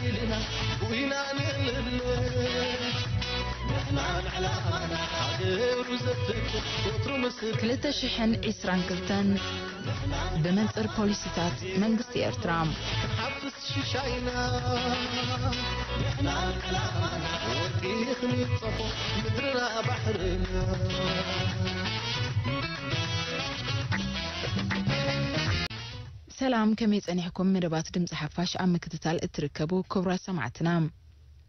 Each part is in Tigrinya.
ኢልና ጉኢና ንእልል። ንሕና ንዕላማና ሃገሩ ዘፍቅር ወትሩ ምስል። ክልተ ሽሕን ዕስራን ክልተን ብመንጽር ፖሊሲታት መንግስቲ ኤርትራ። ክንሓፍስ ሽሻይና ንሕና ንዕላማና ወርቂ ክንጸፎ ምድርና ባሕርና። ሰላም፣ ከመይ ጸኒሕኩም? መደባት ድምጺ ሓፋሽ ኣብ ምክትታል እትርከቡ ክቡራት ሰማዕትና፣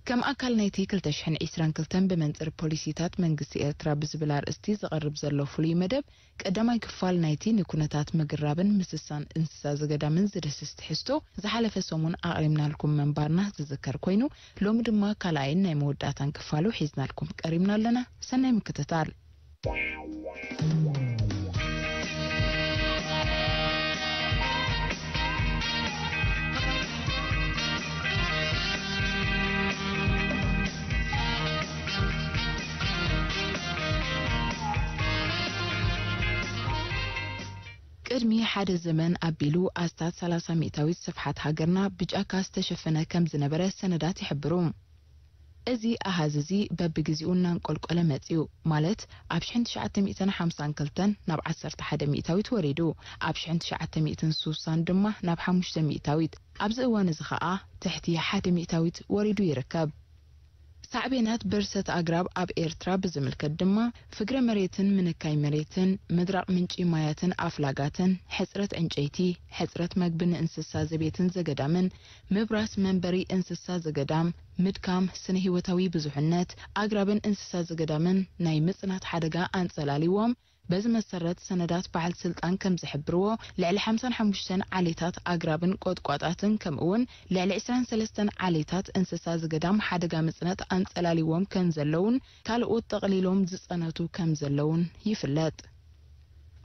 ከም ኣካል ናይቲ ክልተ ሽሕን ዕስራን ክልተን ብመንጽር ፖሊሲታት መንግስቲ ኤርትራ ብዝብል ኣርእስቲ ዝቐርብ ዘሎ ፍሉይ መደብ፣ ቀዳማይ ክፋል ናይቲ ንኩነታት ምግራብን ምስሳን እንስሳ ዘገዳምን ዝድህስስ ትሕዝቶ ዝሓለፈ ሰሙን ኣቕሪብናልኩም ምንባርና ዝዝከር ኮይኑ፣ ሎሚ ድማ ካልኣይን ናይ መወዳእታን ክፋሉ ሒዝናልኩም ቀሪብና ኣለና። ሰናይ ምክትታል። ቅድሚ ሓደ ዘመን ኣቢሉ ኣስታት ሰላሳ ሚእታዊት ስፍሓት ሃገርና ብጫካ ዝተሸፈነ ከም ዝነበረ ሰነዳት ይሕብሩ። እዚ ኣሃዝ እዚ በብግዜኡ እናንቆልቆለ መጺኡ፣ ማለት ኣብ ሽሕን ትሽዓተ ሚእትን ሓምሳን ክልተን ናብ ዓሰርተ ሓደ ሚእታዊት ወሪዱ፣ ኣብ ሽሕን ትሽዓተ ሚእትን ስሳን ድማ ናብ ሓሙሽተ ሚእታዊት፣ ኣብዚ እዋን እዚ ኸኣ ትሕቲ ሓደ ሚእታዊት ወሪዱ ይርከብ። ሳዕቤናት ብርሰት ኣግራብ ኣብ ኤርትራ ብዝምልከት ድማ፣ ፍግረ መሬትን ምንካይ መሬትን፣ ምድራቕ ምንጪ ማያትን ኣፍላጋትን፣ ሕጽረት ዕንጨይቲ፣ ሕጽረት መግቢ ንእንስሳ ዘቤትን ዘገዳምን፣ ምብራስ መንበሪ እንስሳ ዘገዳም፣ ምድካም ስነ ህይወታዊ ብዙሕነት ኣግራብን እንስሳ ዘገዳምን ናይ ምጽናት ሓደጋ ኣንጸላልዎም። በዚ መሰረት ሰነዳት በዓል ስልጣን ከም ዝሕብርዎ፣ ልዕሊ ሓምሳን ሓሙሽተን ዓሌታት ኣግራብን ቆጥቋጣትን፣ ከምኡውን ልዕሊ ዕስራን ሰለስተን ዓሌታት እንስሳ ዘገዳም ሓደጋ ምጽነት ኣንጸላልዎም ከም ዘለውን ካልኦት ጠቕሊሎም ዝጸነቱ ከም ዘለውን ይፍለጥ።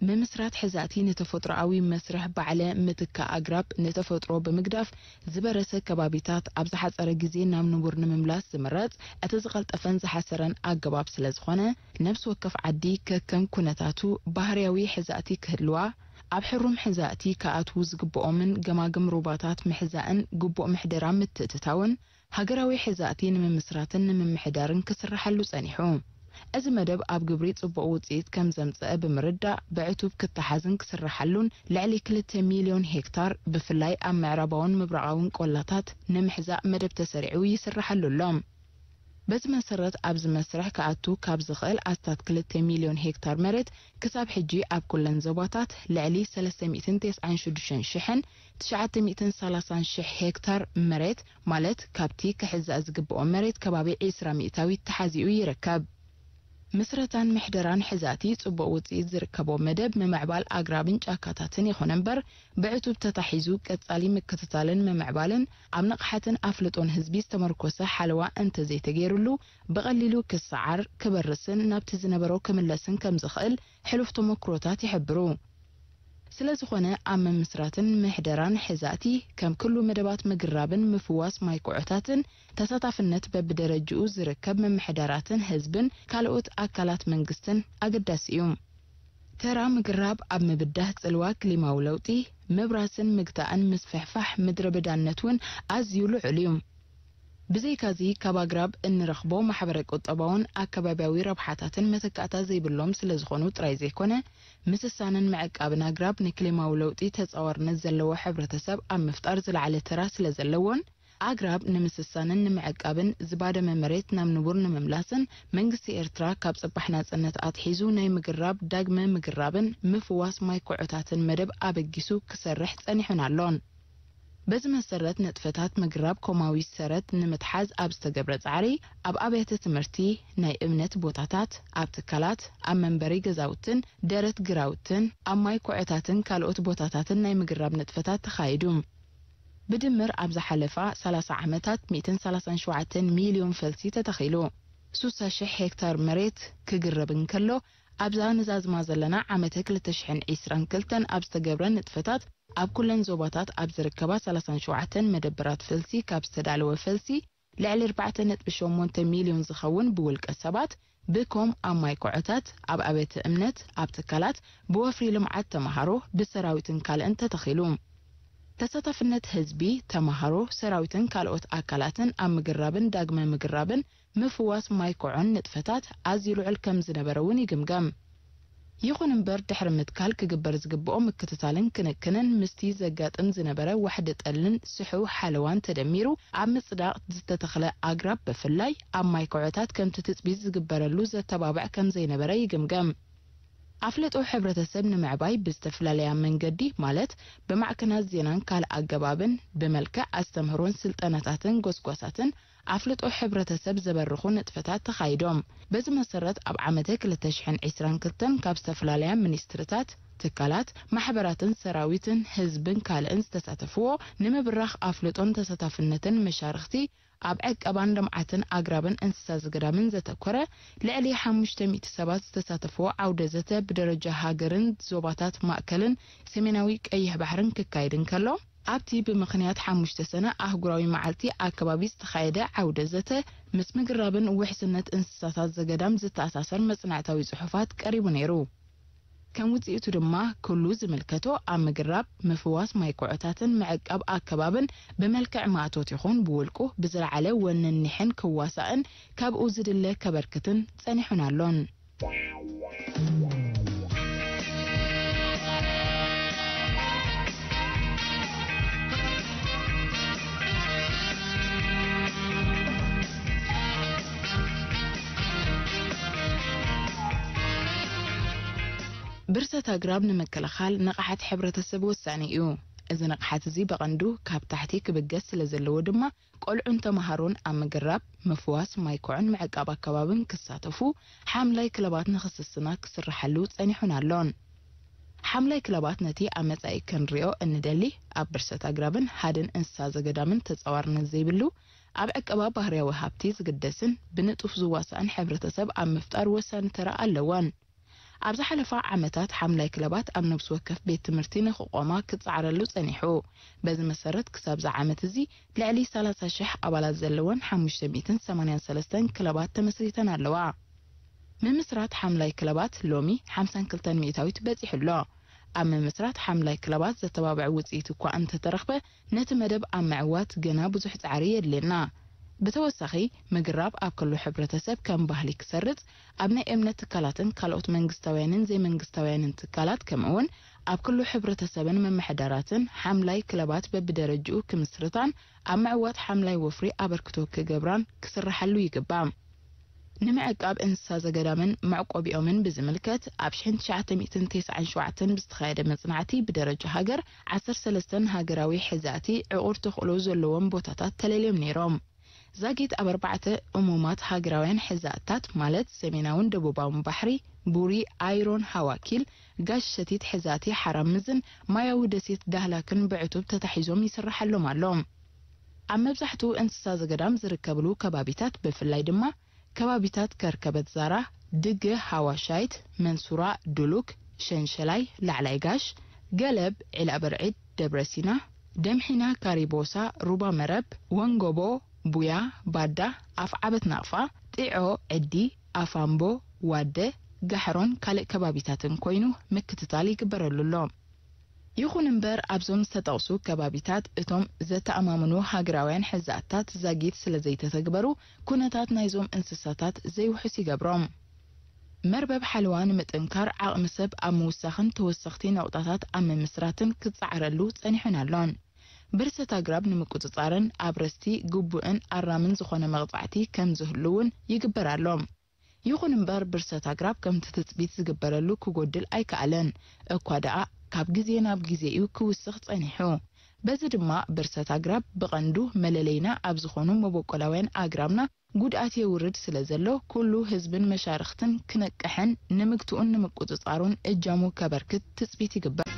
ምምስራት ሕዛእቲ ንተፈጥሮኣዊ መስርሕ ባዕለ ምትካእ ኣግራብ ንተፈጥሮ ብምግዳፍ ዝበረሰ ከባቢታት ኣብ ዝሓጸረ ግዜ ናብ ንቡር ንምምላስ ዝምረጽ እቲ ዝቐልጠፈን ዝሓሰረን ኣገባብ ስለ ዝኾነ፣ ነፍሲ ወከፍ ዓዲ ከከም ኩነታቱ ባህርያዊ ሕዛእቲ ክህልዋ፣ ኣብ ሕሩም ሕዛእቲ ክኣትዉ ዝግብኦምን ገማግም ሩባታት ምሕዛእን ግቡእ ምሕደራ ምትእትታውን፣ ሃገራዊ ሕዛእቲ ንምምስራትን ንምምሕዳርን ክስርሓሉ ጸኒሑ። እዚ መደብ ኣብ ግብሪ ጽቡቕ ውጽኢት ከም ዘምጸአ ብምርዳእ፣ ብዕቱብ ክተሓዝን ክስርሓሉን፣ ልዕሊ ክልተ ሚልዮን ሄክታር፣ ብፍላይ ኣብ ምዕራባውን ምብራቓውን ቆላታት ንምሕዛእ መደብ ተሰሪዑ ይስርሓሉ ኣሎ። በዚ መሰረት፣ ኣብዚ መስርሕ ክኣቱ ካብ ዝኽእል ኣስታት ክልተ ሚልዮን ሄክታር መሬት፣ ክሳብ ሕጂ ኣብ ኩለን ዞባታት ልዕሊ ሰለስተ ሚእትን ተስዓን ሽዱሽተን ሽሕን ትሽዓተ ሚእትን ሰላሳን ሽሕ ሄክታር መሬት፣ ማለት ካብቲ ክሕዛእ ዝግብኦ መሬት ከባቢ ዕስራ ሚእታዊት ተሓዚኡ ይርከብ። ምስረታን ምሕደራን ሕዛእቲ ጽቡቕ ውጽኢት ዝርከቦ መደብ ምምዕባል ኣግራብን ጫካታትን ይኹን እምበር፣ ብዕቱብ ተታሒዙ ቀጻሊ ምክትታልን ምምዕባልን ኣብ ንቕሓትን ኣፍልጦን ህዝቢ ዝተመርኮሰ ሓለዋ እንተዘይተገይሩሉ፣ ብቐሊሉ ክሰዓር፣ ክበርስን ናብቲ ዝነበሮ ክምለስን ከም ዝኽእል ሕሉፍ ተመክሮታት ይሕብሩ። ስለ ዝኾነ፣ ኣብ ምምስራትን ምሕደራን ሕዛእቲ፣ ከም ኩሉ መደባት ምግራብን ምፍዋስ ማይ ኩዖታትን፣ ተሳታፍነት በብደረጅኡ ዝርከብ ምምሕዳራትን ህዝብን ካልኦት ኣካላት መንግስትን ኣገዳሲ እዩ። ተራ ምግራብ ኣብ ምብዳህ ጽልዋ ክሊማዊ ለውጢ፣ ምብራስን ምግታእን ምስፍሕፋሕ ምድረ በዳነት እውን ኣዝዩ ልዑል እዩ። ብዘይካዚ፣ ካብ ኣግራብ እንረኽቦ ማሕበረ ቁጠባውን ኣከባቢያዊ ረብሓታትን መተካእታ ዘይብሎም ስለ ዝኾኑ ጥራይ ዘይኮነ፣ ምስሳንን ምዕቃብን ኣግራብ ንክሊማዊ ለውጢ ተጻዋርነት ዘለዎ ሕብረተሰብ ኣብ ምፍጣር ዝለዓለ ተራ ስለ ዘለዎን፣ ኣግራብ ንምስሳንን ንምዕቃብን፣ ዝባደመ መሬት ናብ ንቡር ንምምላስን፣ መንግስቲ ኤርትራ ካብ ጽባሕ ናጽነት ኣትሒዙ ናይ ምግራብ፣ ዳግመ ምግራብን ምፍዋስ ማይ ኩዖታትን መደብ ኣበጊሱ ክሰርሕ ጸኒሑን ኣሎን። በዚ መሰረት፣ ንጥፈታት ምግራብ ኮማዊ ሰረት ንምትሓዝ ኣብ ዝተገብረ ጻዕሪ፣ ኣብ ኣብያተ ትምህርቲ፣ ናይ እምነት ቦታታት፣ ኣብ ትካላት፣ ኣብ መንበሪ ገዛውትን ደረት ግራውትን፣ ኣብ ማይ ኩዖታትን ካልኦት ቦታታትን ናይ ምግራብ ንጥፈታት ተኻይዱ። ብድምር፣ ኣብ ዝሓለፋ ሰላሳ ዓመታት፣ ሚእትን ሰላሳን ሸውዓተን ሚልዮን ፈልሲ ተተኺሉ። ሱሳ ሽሕ ሄክታር መሬት ክግረብ እንከሎ፣ ኣብዛ ንዛዝማ ዘለና ዓመተ ክልተ ሽሕን ዕስራን ክልተን ኣብ ዝተገብረ ንጥፈታት፣ ኣብ ኩለን ዞባታት ኣብ ዝርከባ ሰላሳን ሸውዓተን መደበራት ፈልሲ ካብ ዝተዳለወ ፈልሲ፣ ልዕሊ ኣርባዕተ ነጥቢ ሸሞንተ ሚልዮን ዝኸውን ብውልቀ ሰባት፣ ብኮም ኣብ ማይ ኮዖታት፣ ኣብ ኣብያተ እምነት፣ ኣብ ትካላት፣ ብወፍሪ ልምዓት ተመሃሮ፣ ብሰራዊትን ካልእን ተተኺሉ። ተሳታፍነት ህዝቢ፣ ተማሃሮ፣ ሰራዊትን ካልኦት ኣካላትን ኣብ ምግራብን ዳግመ ምግራብን ምፍዋስ ማይ ኮዖን ንጥፈታት ኣዝዩ ልዑል ከም ዝነበረ እውን ይግምገም። ይኹን እምበር፣ ድሕሪ ምትካል ክግበር ዝግብኦ ምክትታልን ክንክንን፣ ምስቲ ዘጋጥም ዝነበረ ዋሕዲ ጠልን ስሕው ሓለዋን ተደሚሩ፣ ኣብ ምጽዳቕ ዝተተኽለ ኣግራብ ብፍላይ ኣብ ማይ ኮዖታት ከምቲ ትጽቢት ዝግበረሉ ዘተባብዕ ከም ዘይነበረ ይግምገም። ኣፍልጦ ሕብረተሰብ ንምዕባይ ብዝተፈላለያ መንገዲ፣ ማለት ብማዕከናት ዜናን ካልእ ኣገባብን፣ ብመልክዕ ኣስተምህሮን ስልጠናታትን ጎስጓሳትን ኣፍልጦ ሕብረተሰብ ዘበርኹ ንጥፈታት ተኻይዶም። በዚ መሰረት ኣብ ዓመተ ክልተ ሽሕን ዕስራን ክልተን ካብ ዝተፈላለያ ሚኒስትርታት፣ ትካላት፣ ማሕበራትን ሰራዊትን ህዝብን ካልእን ዝተሳተፍዎ ንምብራኽ ኣፍልጦን ተሳታፍነትን መሻርኽቲ ኣብ ዕቀባን ልምዓትን ኣግራብን እንስሳ ዘገዳምን ዘተኮረ ልዕሊ ሓሙሽተ ሚእቲ ሰባት ዝተሳተፍዎ ዓውደ ዘተ ብደረጃ ሃገርን ዞባታት ማእከልን ሰሜናዊ ቀይሕ ባሕርን ክካየድ እንከሎ፣ ኣብቲ ብምኽንያት ሓሙሽተ ሰነ ኣህጉራዊ መዓልቲ ኣከባቢ ዝተኻየደ ዓውደ ዘተ፣ ምስ ምግራብን ውሕስነት እንስሳታት ዘገዳም ዝተኣሳሰር መጽናዕታዊ ጽሑፋት ቀሪቡ ነይሩ። ከም ውጽኢቱ ድማ፣ ኩሉ ዝምልከቶ ኣብ ምግራብ፣ ምፍዋስ ማይ ኮዖታትን ምዕቃብ ኣከባብን ብመልክዕ ማእቶት ይኹን ብውልቁ ብዝለዓለ ወንን ኒሕን ክዋሳእን ካብኡ ዝድለ ከበርክትን ጸኒሑን ኣሎን። ብርሰት ኣግራብ ንምክልኻል ንቕሓት ሕብረተሰብ ወሳኒ እዩ። እዚ ንቕሓት እዚ ብቐንዱ ካብ ታሕቲ ክብገስ ስለ ዘለዎ ድማ፣ ቆልዑን ተመሃሮን ኣብ ምግራብ፣ ምፍዋስ ማይ ኮዕን ምዕቃብ ኣከባብን ክሳተፉ፣ ሓምላይ ክለባት ንኽስስና ክስርሓሉ ጸኒሑን ኣሎን። ሓምላይ ክለባት ነቲ ኣብ መጻኢ ክንሪኦ እንደሊ፣ ኣብ ብርሰት ኣግራብን ሃድን እንስሳ ዘገዳምን ተጻዋርነት ዘይብሉ፣ ኣብ ዕቀባ ባህርያዊ ሃብቲ ዝግደስን ብንጡፍ ዝዋሳእን ሕብረተሰብ ኣብ ምፍጣር ወሳኒ ተራ ኣለወን። ኣብ ዝሓለፋ ዓመታት ሓምላይ ክለባት ኣብ ነብሲ ወከፍ ቤት ትምህርቲ ንኽቆማ ክጸዓረሉ ጸኒሑ። በዚ መሰረት ክሳብ እዚ ዓመት እዚ ልዕሊ ሰላሳ ሽሕ ኣባላት ዘለወን ሓሙሽተ ሚእትን ሰማንያን ሰለስተን ክለባት ተመስሪተን ኣለዋ። ምምስራት ሓምላይ ክለባት ሎሚ ሓምሳን ክልተን ሚእታዊት በጺሑ ኣሎ። ኣብ ምምስራት ሓምላይ ክለባት ዘተባብዕ ውጽኢት እኳ እንተተረኽበ፣ ነቲ መደብ ኣብ ምዕዋት ገና ብዙሕ ጻዕሪ የድልየና። ብተወሳኺ፣ ምግራብ ኣብ ኩሉ ሕብረተሰብ ከም ባህሊ ክሰርጽ፣ ኣብ ናይ እምነት ትካላትን ካልኦት መንግስታውያንን ዘይመንግስታውያንን ትካላት፣ ከምኡውን ኣብ ኩሉ ሕብረተሰብን ምምሕዳራትን ሓምላይ ክለባት በብደረጅኡ ክምስርታን ኣብ ምዕዋት ሓምላይ ወፍሪ ኣበርክቶ ክገብራን ክስርሓሉ ይግባእ። ንምዕቃብ እንስሳ ዘገዳምን መዕቆቢኦምን ብዝምልከት፣ ኣብ ሽሕን ትሽዓተ ሚእትን ተስዓን ሸውዓተን ብዝተኻየደ መጽናዕቲ፣ ብደረጃ ሃገር ዓሰርተ ሰለስተን ሃገራዊ ሕዛእቲ ዕቑር ተኽእሎ ዘለዎም ቦታታት ተለልዮም ነይሮም። ዛጊት ኣብ ኣርባዕተ እሙማት ሃገራውያን ሕዛእታት፣ ማለት ሰሜናውን ደቡባውን ባሕሪ፣ ቡሪ፣ ኣይሮን፣ ሃዋኪል፣ ጋሽ ሰቲት ሕዛእቲ ሓራምዝን ማያዊ ደሴት ዳህላክን ብዕቱብ ተታሒዞም ይስርሓሎም ኣሎ። ኣብ መብዛሕትኡ እንስሳ ዘገዳም ዝርከብሉ ከባቢታት፣ ብፍላይ ድማ ከባቢታት ከርከበት ዛራ፣ ድገ፣ ሃዋሻይት፣ መንሱራ፣ ዱሉክ፣ ሸንሸላይ፣ ላዕላይ ጋሽ፣ ገለብ፣ ዒላ በርዒድ፣ ደብረ ሲና፣ ደምሒና፣ ካሪቦሳ፣ ሩባ መረብ፣ ወንጎቦ፣ ቡያ፣ ባዳ፣ ኣፍዓበት ናቕፋ፣ ጢዖ፣ ዕዲ፣ ኣፋምቦ፣ ዋደ፣ ጋሕሮን ካልእ ከባቢታትን ኮይኑ ምክትታል ይግበረሉ ኣሎ። ይኹን እምበር፣ ኣብዞም ዝተጠቕሱ ከባቢታት እቶም ዘተኣማምኑ ሃገራውያን ሕዛእታት ዛጊት ስለ ዘይተተግበሩ፣ ኩነታት ናይዞም እንስሳታት ዘይውሑስ ይገብሮም። መርበብ ሓለዋ ንምጥንካር፣ ዓቕሚ ሰብ ኣብ ምውሳኽን ተወሰኽቲ ነቑጣታት ኣብ ምምስራትን ክጸዓረሉ ጸኒሑን ኣሎን። ብርሰት ኣግራብ ንምቁጽጻርን ኣብ ረስቲ ግቡእን ኣራምን ዝኾነ መቕጻዕቲ ከም ዝህሉ እውን ይግበር ኣሎ። ይኹን እምበር፣ ብርሰት ኣግራብ ከምቲ ትጽቢት ዝግበረሉ ክጎድል ኣይከኣለን። እኳ ደኣ፣ ካብ ግዜ ናብ ግዜ እዩ ክውስኽ ጸኒሑ። በዚ ድማ፣ ብርሰት ኣግራብ ብቐንዱ መለለይና ኣብ ዝኾኑ መበቆላውያን ኣግራብና ጉድኣት የውርድ ስለ ዘሎ፣ ኩሉ ህዝብን መሻርኽትን ክነቅሕን ንምግትኡን ንምቁጽጻሩን እጃሙ ከበርክት ትጽቢት ይግበር።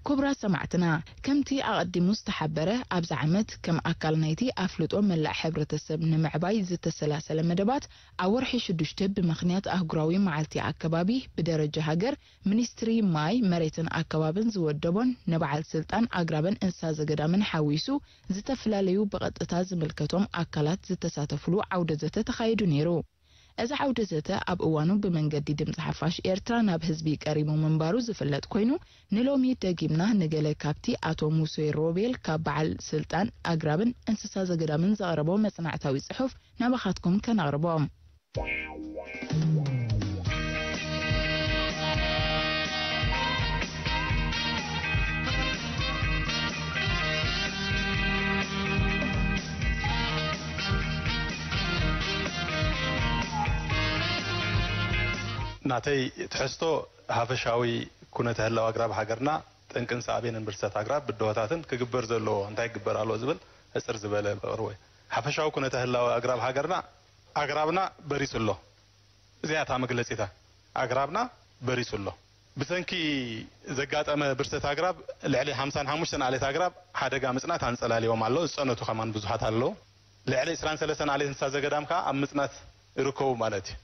ክቡራት ሰማዕትና፣ ከምቲ ኣቐዲሙ ዝተሓበረ፣ ኣብዚ ዓመት ከም ኣካል ናይቲ ኣፍልጦ መላእ ሕብረተሰብ ንምዕባይ ዝተሰላሰለ መደባት፣ ኣብ ወርሒ ሽዱሽተ ብምኽንያት ኣህጉራዊ መዓልቲ ኣከባቢ፣ ብደረጃ ሃገር ሚኒስትሪ ማይ፣ መሬትን ኣከባብን ዝወደቦን ንበዓል ስልጣን ኣግራብን እንስሳ ዘገዳምን ሓዊሱ ዝተፈላለዩ ብቐጥታ ዝምልከቶም ኣካላት ዝተሳተፍሉ ዓውደ ዘተ ተኻይዱ ነይሩ። እዚ ዓውደ ዘተ ኣብ እዋኑ ብመንገዲ ድምፂ ሓፋሽ ኤርትራ ናብ ህዝቢ ቀሪቡ ምንባሩ ዝፍለጥ ኮይኑ፣ ንሎሚ ደጊምና ንገለ ካብቲ ኣቶ ሙሴ ሮቤል ካብ በዓል ስልጣን ኣግራብን እንስሳ ዘገዳምን ዘቕረቦ መጽናዕታዊ ጽሑፍ ናባኻትኩም ከነቕርቦ። ናተይ ትሕዝቶ፣ ሃፈሻዊ ኩነተ ህላወ ኣግራብ ሃገርና፣ ጠንቅን ሳዕቤንን ብርሰት ኣግራብ ብድሆታትን ክግበር ዘለዎ እንታይ ክግበር ኣለዎ ዝብል ሕጽር ዝበለ ቅርወ። ሓፈሻዊ ኩነተ ህላወ ኣግራብ ሃገርና፣ ኣግራብና በሪሱ ኣሎ። እዚኣ እታ መግለጺታ፣ ኣግራብና በሪሱ ኣሎ። ብሰንኪ ዘጋጠመ ብርሰት ኣግራብ፣ ልዕሊ ሓምሳን ሓሙሽተን ዓሌት ኣግራብ ሓደጋ ምጽናት ኣንጸላልዮም ኣሎ። ዝጸነቱ ከማን ብዙሓት ኣለዉ። ልዕሊ ዕስራን ሰለስተን ዓሌት እንስሳ ዘገዳም ከኣ ኣብ ምጽናት ይርከቡ ማለት እዩ።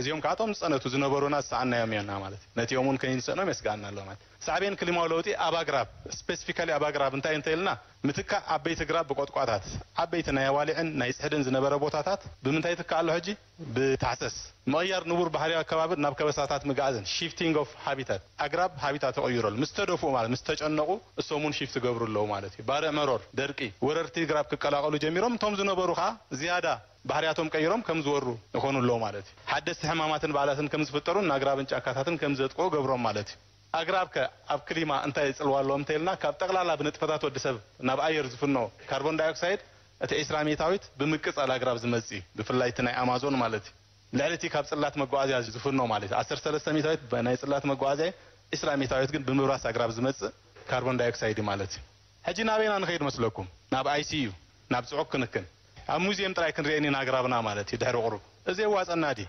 እዚኦም ከኣ እቶም ዝጸነቱ ዝነበሩና ዝሰኣንናዮም እዮም ማለት እዩ። ነቲኦም እውን ከይንሰእኖም የስግኣና ኣሎ ማለት እዩ። ሳዕቤን ክሊማዊ ለውጢ ኣብ ኣግራብ፣ ስፔሲፊካሊ ኣብ ኣግራብ እንታይ እንተኢልና፣ ምትካእ ዓበይቲ ኣግራብ ብቆጥቋታት፣ ዓበይቲ ናይ ኣዋሊዕን ናይ ጽሕድን ዝነበረ ቦታታት ብምንታይ ይትካእ ኣሎ ሕጂ? ብታሕሰስ። ምቕያር ንቡር ባህርያዊ ኣከባቢ ናብ ከበሳታት ምግዓዝን፣ shifting of habitat፣ ኣግራብ ሃቢታት ይቕይሩ ኣለዉ። ምስ ተደፍኡ ማለት፣ ምስ ተጨነቑ፣ እሶም እውን ሺፍት ይገብሩ ኣለዉ ማለት እዩ። ባርዕ መሮር፣ ደርቂ፣ ወረርቲ ግራብ ክቀላቐሉ ጀሚሮም፣ እቶም ዝነበሩ ኸዓ ዝያዳ ባህርያቶም ቀይሮም ከም ዝወሩ ይኾኑ ኣለዉ ማለት እዩ። ሓደስቲ ሕማማትን በዓላትን ከም ዝፍጠሩን ንኣግራብን ጫካታትን ከም ዘጥቅዑ ገብሮም ማለት እዩ። ኣግራብ ከ ኣብ ክሊማ እንታይ ጽልዋ ኣለዎም እንተኢልና፣ ካብ ጠቕላላ ብንጥፈታት ወዲ ሰብ ናብ ኣየር ዝፍኖ ካርቦን ዳይኦክሳይድ እቲ ዒስራ ሚእታዊት ብምቅጻል ኣግራብ ዝመጽእ እዩ። ብፍላይ እቲ ናይ ኣማዞን ማለት እዩ። ልዕሊ እቲ ካብ ጽላት መጓዓዝያ ዝፍኖ ማለት እዩ። ዓሰርተ ሰለስተ ሚእታዊት ብ-፣ ናይ ጽላት መጓዓዝያ፣ ዒስራ ሚእታዊት ግን ብምብራስ ኣግራብ ዝመጽእ ካርቦን ዳይኦክሳይድ እዩ ማለት እዩ። ሕጂ ናበይና ንኸይድ መስለኩም? ናብ ኣይ ሲ ዩ፣ ናብ ጽዑቕ ክንክን። ኣብ ሙዚየም ጥራይ ክንሪኤን ኢና ኣግራብና ማለት እዩ ድሕሪ ቁሩብ። እዚ የዋጸና ድዩ?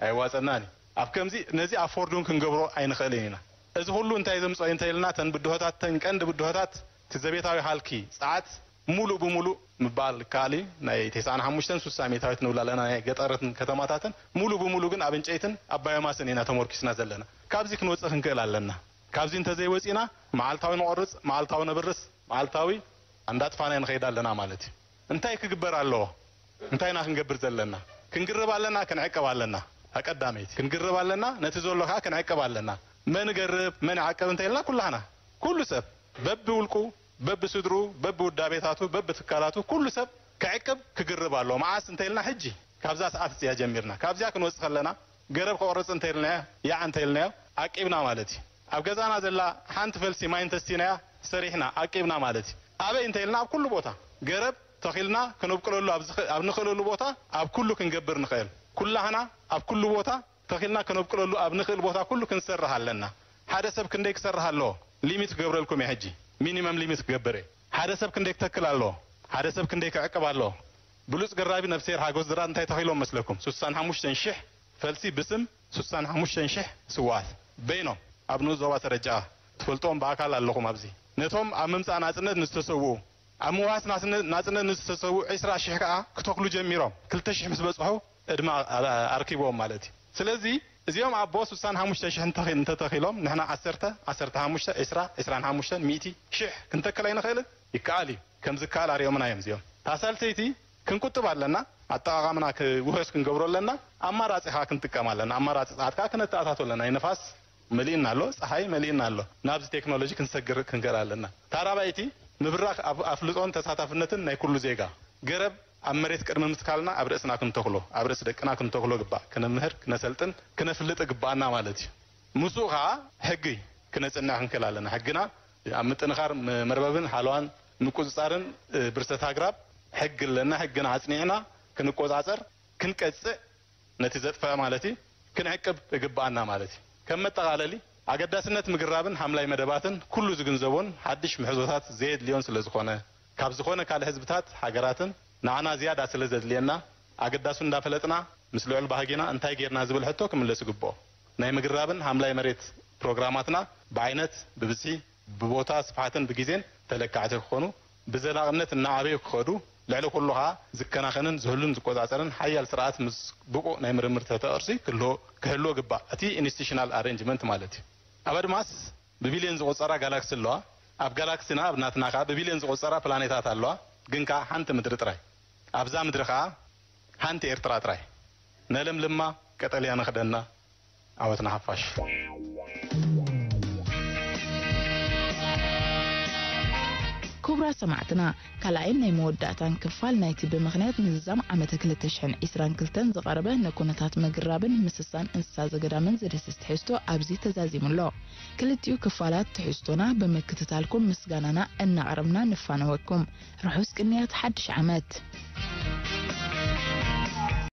ኣየዋጸናን እዩ። ኣብ ከምዚ ነዚ ኣፎርድ እውን ክንገብሮ ኣይንኽእልን ኢና። እዚ ኩሉ እንታይ ዘምጽኦ እዩ እንተኢልና፣ እተን ብድሆታት፣ እተን ቀንዲ ብድሆታት፣ እቲ ዘቤታዊ ሃልኪ ጸዓት ሙሉእ ብሙሉእ ምባል ይከኣል እዩ። ናይ ተስዓን ሓሙሽተን ሱሳ ሚእታዊት ንብላ ኣለና፣ ናይ ገጠራትን ከተማታትን። ሙሉእ ብሙሉእ ግን ኣብ ዕንጨይትን ኣብ ባዮማስን ኢና ተመርኪስና ዘለና። ካብዚ ክንወጽእ ክንክእል ኣለና። ካብዚ እንተዘይወጺእና፣ መዓልታዊ ንቖርጽ፣ መዓልታዊ ነብርስ፣ መዓልታዊ እንዳጥፋና ንኸይድ ኣለና ማለት እዩ። እንታይ ክግበር ኣለዎ? እንታይ ኢና ክንገብር ዘለና? ክንግርብ ኣለና፣ ክንዕቅብ ኣለና። ኣቀዳመይቲ ክንግርብ ኣለና፣ ነቲ ዘሎ ከኣ ክንዕቅብ ኣለና። መን ገርብ፣ መን ይዓቅብ እንተኢልና፣ ኩላህና፣ ኩሉ ሰብ በብውልቁ፣ በብስድርኡ፣ በብውዳቤታቱ፣ በብትካላቱ፣ ኩሉ ሰብ ክዕቅብ፣ ክግርብ ኣለዎ። መዓስ እንተኢልና፣ ሕጂ፣ ካብዛ ሰዓት እዚኣ ጀሚርና። ካብዚኣ ክንወጽእ ከለና፣ ገረብ ክቆርጽ እንተኢልናዮ፣ ያዕ እንተኢልናዮ፣ ዓቂብና ማለት እዩ። ኣብ ገዛና ዘላ ሓንቲ ፈልሲ ማይ እንተስቲናያ፣ ሰሪሕና፣ ዓቂብና ማለት እዩ። ኣበይ እንተኢልና፣ ኣብ ኩሉ ቦታ። ገረብ ተኺልና ክነብቅለሉ ኣብ ዝኽ-፣ ኣብ ንኽእለሉ ቦታ፣ ኣብ ኩሉ ክንገብር ንኽእል። ኩላህና ኣብ ኩሉ ቦታ ተኺልና ክነብቅለሉ ኣብ ንኽእል ቦታ ኩሉ ክንሰርሕ ኣለና። ሓደ ሰብ ክንደይ ክሰርሕ ኣለዎ? ሊሚት ክገብረልኩም እየ ሕጂ። ሚኒመም ሊሚት ክገብር እየ። ሓደ ሰብ ክንደይ ክተክል ኣለዎ? ሓደ ሰብ ክንደይ ክዕቅብ ኣለዎ? ብሉጽ ገራቢ ነፍስሄር ሓጎስ ድራት እንታይ ተኺሎም መስለኩም? ሱሳን ሓሙሽተን ሽሕ ፈልሲ ብስም ሱሳን ሓሙሽተን ሽሕ ስውኣት በይኖም ኣብ ንኡስ ዞባ ተረጃ ትፈልጥዎም ብኣካል ኣለኹም ኣብዚ። ነቶም ኣብ ምምጻእ ናጽነት ንዝተሰውኡ፣ ኣብ ምውሃስ ናጽነ-፣ ናጽነት ንዝተሰውኡ ዕስራ ሽሕ ከኣ ክተኽሉ ጀሚሮም። ክልተ ሽሕ ምስ በጽሑ ዕድመ ኣ-፣ ኣ-፣ ኣርኪብዎም ማለት እዩ። ስለዚ እዚኦም ኣቦ ሱሳን ሓሙሽተ ሽሕ እንተኺ-፣ እንተተኺሎም ንሕና ዓሰርተ፣ ዓሰርተ ሓሙሽተ፣ ዕስራ፣ ዕስራን ሓሙሽተን፣ ሚእቲ፣ ሽሕ ክንተክል ኣይንኽእልን? ይከኣል እዩ። ከም ዝከኣል ኣሪኦምና እዮም እዚኦም። እታ ሳልሰይቲ ክንቁጥብ ኣለና፣ ኣጠቓቓምና ክ-፣ ውሑስ ክንገብሮ ኣለና፣ ኣማራጺ ከኣ ክንጥቀም ኣለና። ኣማራጺ ጸዓት ከኣ ክነተኣታቶ ኣለና። ናይ ንፋስ መሊእና ኣሎ፣ ጸሓይ መሊእና ኣሎ። ናብዚ ቴክኖሎጂ ክንሰግር ክንክእል ኣለና። እታ ራብዐይቲ ምብራኽ ኣፍ-፣ ኣፍልጦን ተሳታፍነትን ናይ ኩሉ ዜጋ። ገረብ ኣብ መሬት ቅድሚ ምትካልና ኣብ ርእስና ክንተኽሎ፣ ኣብ ርእሲ ደቅና ክንተኽሎ ግባእ። ክነምህር፣ ክነሰልጥን፣ ክነፍልጥ ግባኣና ማለት እዩ። ምስኡ ኸዓ ሕጊ ክነጽንዕ ክንክእል ኣለና። ሕግና ኣብ ምጥንኻር ም-፣ መርበብን ሓለዋን ምቁጽጻርን፣ እ፣ ብርሰት ኣግራብ ሕጊ ኣለና። ሕግና ኣጽኒዕና ክንቆጻጸር፣ ክንቀጽዕ፣ ነቲ ዘጥፍአ ማለት እዩ፣ ክንዕቅብ እግብኣና ማለት እዩ። ከም መጠቓለሊ፣ ኣገዳስነት ምግራብን ሓምላይ መደባትን ኩሉ ዝግንዘቦን ሓድሽ ምሕዞታት ዘየድልዮን ስለ ዝኾነ፣ ካብ ዝኾነ ካልእ ህዝብታት ሃገራትን ንዓና ዝያዳ ስለ ዘድልየና፣ ኣገዳሱ እንዳፈለጥና፣ ምስ ልዑል ባህጊና እንታይ ጌርና ዝብል ሕቶ ክምለስ ይግብኦ። ናይ ምግራብን ሓምላይ መሬት ፕሮግራማትና ብዓይነት፣ ብብዝሒ፣ ብቦታ ስፍሓትን ብግዜን ተለካዕቲ ክኾኑ፣ ብዘላቕነት እናዓበዩ ክኸዱ፣ ልዕሊ ኩሉ ኸዓ ዝከናኸንን ዝህሉን ዝቆጻጸርን ሓያል ስርዓት ምስ ብቑዕ ናይ ምርምር ትሕተ ቅርሲ ክህልዎ፣ ክህልዎ ግባእ። እቲ ኢንስቲቱሽናል ኣሬንጅመንት ማለት እዩ። ኣብ ኣድማስ ብቢልዮን ዝቑጸራ ጋላክሲ ኣለዋ። ኣብ ጋላክሲና፣ ኣብ ናትና ኸዓ ብቢልዮን ዝቑጸራ ፕላኔታት ኣለዋ። ግን ከኣ ሓንቲ ምድሪ ጥራይ። ኣብዛ ምድሪ ኸዓ ሓንቲ ኤርትራ ጥራይ። ነለምልማ፣ ቀጠልያ ንኽደና ዓወትና ሓፋሽ። ክቡራት ሰማዕትና፣ ካልኣይን ናይ መወዳእታን ክፋል ናይቲ ብምኽንያት ምዝዛም ዓመተ ክልተ ሽሕን ዕስራን ክልተን ዝቐረበ ንኩነታት ምግራብን ምስሳን እንስሳ ዘገዳምን ዝድህስስ ትሕዝቶ ኣብዚ ተዛዚሙ ኣሎ። ክልቲኡ ክፋላት ትሕዝቶና ብምክትታልኩም ምስጋናና እናቕረብና ንፋነወኩም። ርሑስ ቅንያት ሓድሽ ዓመት።